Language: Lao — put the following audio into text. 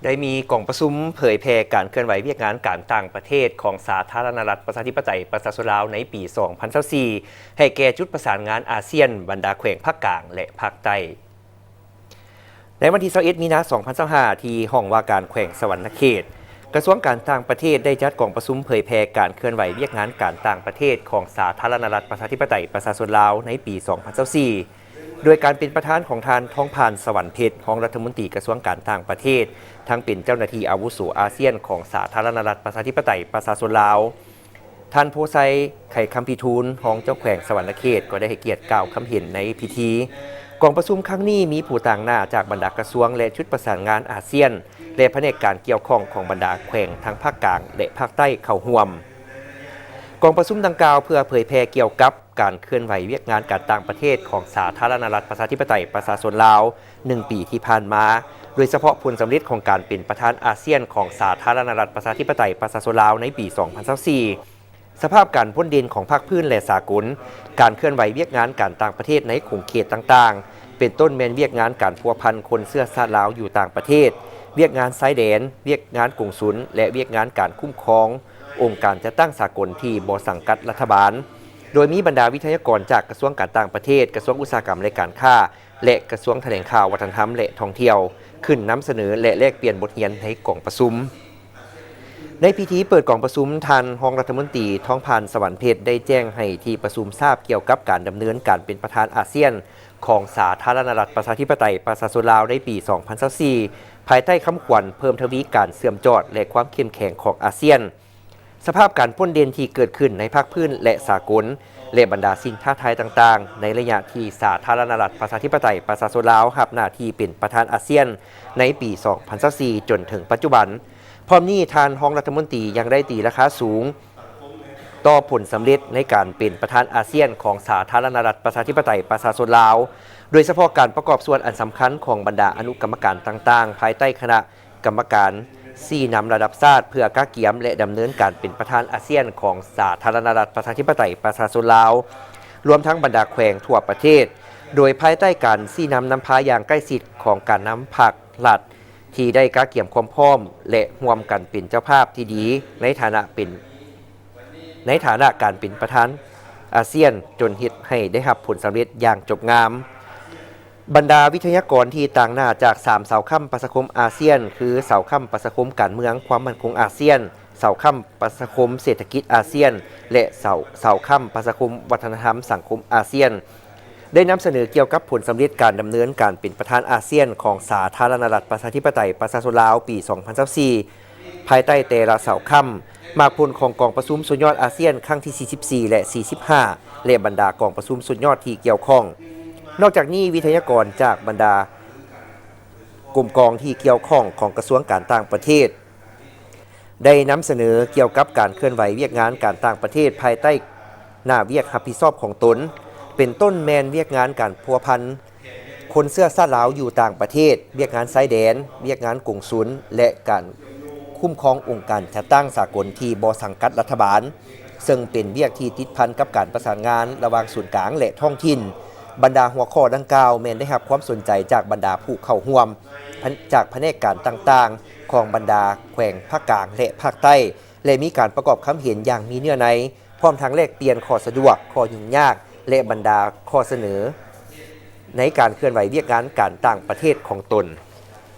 ໄດ້ມີກອງປະຊຸມເຜີຍແຜ່ການເຄື່ອນໄຫວວຽກງານການຕ່າງປະເທດຂອງສາທາລະນະລັດປະຊາທິປະໄຕປະຊາຊົນລາວໃນປີສອງພັນຊາວສີ່ ໃຫ້ແກ່ຈຸດປະສານງານອາຊຽນບັນດາແຂວງພາກກາງ ແລະ ພາກໃຕ້. ໃນວັນທີຊາວເອັດ ມີນາ ສອງພັນຊາວຫ້າ ທີ່ຫ້ອງວ່າການແຂວງສະຫວັນນະເຂດ, ກະຊວງການຕ່າງປະເທດໄດ້ຈັດກອງປະຊຸມເຜີຍແຜ່ການເຄື່ອນໄຫວວຽກງານການຕ່າງປະເທດຂອງສາທາລະນະລັດປະຊາທິປະໄຕປະຊາຊົນລາວໃນປີສອງພັນຊາວສີ່ ໂດຍການເປັນປະທານຂອງທ່ານ ທອງພານ ສະຫວັນເພັດ ຮອງລັດຖະມົນຕີກະຊວງການຕ່າງປະເທດ, ທັງເປັນເຈົ້າໜ້າທີ່ອາວຸໂສອາຊຽນຂອງສາທາລະນະລັດປະຊາທິປະໄຕປະຊາຊົນລາວ. ທ່ານ ໂພໄຊ ໄຂຄຳພິທູນ ຮອງເຈົ້າແຂວງສະຫວັນນະເຂດ ກໍໄດ້ໃຫ້ກຽດກ່າວຄຳເຫັນໃນພິທີ. ກອງປະຊຸມຄັ້ງນີ້ມີຜູ້ຕາງໜ້າຈາກບັນດາກະຊວງ ແລະ ຈຸດປະສານງານອາຊຽນ ແລະ ພະແນກການກ່ຽວຂ້ອງຂອງບັນດາແຂວງທັງພາກກາງ ແລະ ພາກໃຕ້ເຂົ້າຮ່ວມ. ກອງປະຊຸມດັ່ງກ່າວເພື່ອເຜີຍແຜ່ກ່ຽວກັບການເຄື່ອນໄຫວວຽກງານການຕ່າງປະເທດຂອງສາທາລະນະລັດປະຊາທິປະໄຕປະຊາຊົນລາວ ໜຶ່ງປີທີ່ຜ່ານມາ, ໂດຍສະເພາະຜົນສຳເລັດຂອງການເປັນປະທານອາຊຽນຂອງສາທາລະນະລັດປະຊາທິປະໄຕປະຊາຊົນລາວໃນປີສອງພັນຊາວສີ່, ສະພາບການພົ້ນເດັ່ນຂອງພາກພື້ນ ແລະ ສາກົນ, ການເຄື່ອນໄຫວວຽກງານການຕ່າງປະເທດໃນຂົງເຂດຕ່າງໆ, ເປັນຕົ້ນແມ່ນວຽກງານການພົວພັນຄົນເຊື້ອຊາດລາວຢູ່ຕ່າງປະເທດ, ວຽກງານຊາຍແດນ, ວຽກງານກົງສຸນ ແລະ ວຽກງານການຄຸ້ມຄອງອົງການຈັດຕັ້ງສາກົນທີ່ບໍ່ສັງກັດລັດຖະບານ, ໂດຍມີບັນດາວິທະຍາກອນຈາກກະຊວງການຕ່າງປະເທດ, ກະຊວງອຸດສາຫະກຳ ແລະ ການຄ້າ ແລະ ກະຊວງຖະແຫຼງຂ່າວ, ວັດທະນະທຳ ແລະ ທ່ອງທ່ຽວ ຂຶ້ນນຳສະເໜີ ແລະ ແລກປ່ຽນບົດຮຽນໃນກອງປະຊຸມ. ໃນພິທີເປີດກອງປະຊຸມ, ທ່ານຮອງລັດຖະມົນຕີ ທອງພານ ສະຫວັນເພັດ ໄດ້ແຈ້ງໃຫ້ທີ່ປະຊຸມຊາບກ່ຽວກັບການດຳເນີນການເປັນປະທານອາຊຽນຂອງສາທາລະນະລັດປະຊາທິປະໄຕປະຊາຊົນລາວໃນປີສອງພັນຊາວສີ່ ພາຍໃຕ້ຄຳຂວັນເພີ່ມທະວີການເຊື່ອມຈອດ ແລະ ຄວາມເຂັ້ມແຂງຂອງອາຊຽນ. ສະພາບການພົ້ນເດັ່ນທີ່ເກີດຂຶ້ນໃນພາກພື້ນ ແລະ ສາກົນ ແລະ ບັນດາສິ່ງທ້າທາຍຕ່າງໆ ໃນໄລຍະທີ່ສາທາລະນະລັດປະຊາທິປະໄຕປະຊາຊົນລາວຮັບໜ້າທີ່ເປັນປະທານອາຊຽນໃນປີສອງພັນຊາວສີ່ ຈົນເຖິງປັດຈຸບັນ. ພ້ອມນີ້, ທ່ານຮອງລັດຖະມົນຕີຍັງໄດ້ຕີລາຄາສູງຕໍ່ຜົນສຳເລັດໃນການເປັນປະທານອາຊຽນຂອງສາທາລະນະລັດປະຊາທິປະໄຕປະຊາຊົນລາວ, ໂດຍສະເພາະການປະກອບສ່ວນອັນສຳຄັນຂອງບັນດາອະນຸກຳມະການຕ່າງໆ ພາຍໃຕ້ຄະນະ ກຳມະການຊີ້ນຳລະດັບຊາດ ເພື່ອກະກຽມ ແລະ ດຳເນີນການເປັນປະທານອາຊຽນຂອງສາທາລະນະລັດປະຊາທິປະໄຕປະຊາຊົນລາວ, ລວມທັງບັນດາແຂວງທົ່ວປະເທດ, ໂດຍພາຍໃຕ້ການຊີ້ນຳນຳພາຢ່າງໃກ້ຊິດຂອງການນຳພັກລັດ ທີ່ໄດ້ກະກຽມຄວາມພ້ອມ ແລະ ຮ່ວມກັນເປັນເຈົ້າພາບທີ່ດີໃນຖານະເປັນ ໃນຖານະການເປັນປະທານອາຊຽນ, ຈົນເຮັດໃຫ້ໄດ້ຮັບຜົນສຳເລັດຢ່າງຈົບງາມ. ບັນດາວິທະຍາກອນທີ່ຕາງໜ້າຈາກສາມເສົາຄ້ຳປະຊາຄົມອາຊຽນ ຄື ເສົາຄ້ຳປະຊາຄົມການເມືອງຄວາມໝັ້ນຄົງອາຊຽນ, ເສົາຄ້ຳປະຊາຄົມເສດຖະກິດອາຊຽນ ແລະ ເສົາ ເສົາຄ້ຳປະຊາຄົມວັດທະນະທຳສັງຄົມອາຊຽນ ໄດ້ນຳສະເໜີກ່ຽວກັບຜົນສຳເລັດການດຳເນີນການເປັນປະທານອາຊຽນຂອງສາທາລະນະລັດປະຊາທິປະໄຕປະຊາຊົນລາວປີສອງພັນຊາວສີ່ ພາຍໃຕ້ແຕ່ລະເສົາຄ້ຳ, ໝາກຜົນຂອງກອງປະຊຸມສຸດຍອດອາຊຽນຄັ້ງທີສີ່ສິບສີ່ ແລະ ສີ່ສິບຫ້າ ແລະ ບັນດາກອງປະຊຸມສຸດຍອດທີ່ກ່ຽວຂ້ອງ. ນອກຈາກນີ້, ວິທະຍາກອນຈາກບັນດາກົມກອງທີ່ກ່ຽວຂ້ອງຂອງກະຊວງການຕ່າງປະເທດ ໄດ້ນຳສະເໜີກ່ຽວກັບການເຄື່ອນໄຫວວຽກງານການຕ່າງປະເທດພາຍໃຕ້ໜ້າວຽກຮັບຜິດຊອບຂອງຕົນ, ເປັນຕົ້ນແມ່ນວຽກງານການພົວພັນ ຄົນເຊື້ອຊາດລາວຢູ່ຕ່າງປະເທດ, ວຽກງານຊາຍແດນ, ວຽກງານກົງສຸນ ແລະ ການຄຸ້ມຄອງອົງການຈັດຕັ້ງສາກົນທີ່ບໍ່ສັງກັດລັດຖະບານ, ເຊິ່ງເປັນວຽກທີ່ຕິດພັນກັບການປະສານງານລະຫວ່າງສູນກາງ ແລະ ທ້ອງຖິ່ນ. ບັນດາຫົວຂໍ້ດັ່ງກ່າວແມ່ນໄດ້ຮັບຄວາມສົນໃຈຈາກບັນດາຜູ້ເຂົ້າຮ່ວມ ຈາກພະແນກການຕ່າງໆຂອງບັນດາແຂວງພາກກາງ ແລະ ພາກໃຕ້ ແລະ ມີການປະກອບຄຳເຫັນຢ່າງມີເນື້ອໃນ, ພ້ອມທັງແລກປ່ຽນຂໍ້ສະດວກ, ຂໍ້ຫຍຸ້ງຍາກ ແລະ ບັນດາຂໍ້ສະເໜີໃນການເຄື່ອນໄຫວວຽກງານການຕ່າງປະເທດຂອງຕົນ.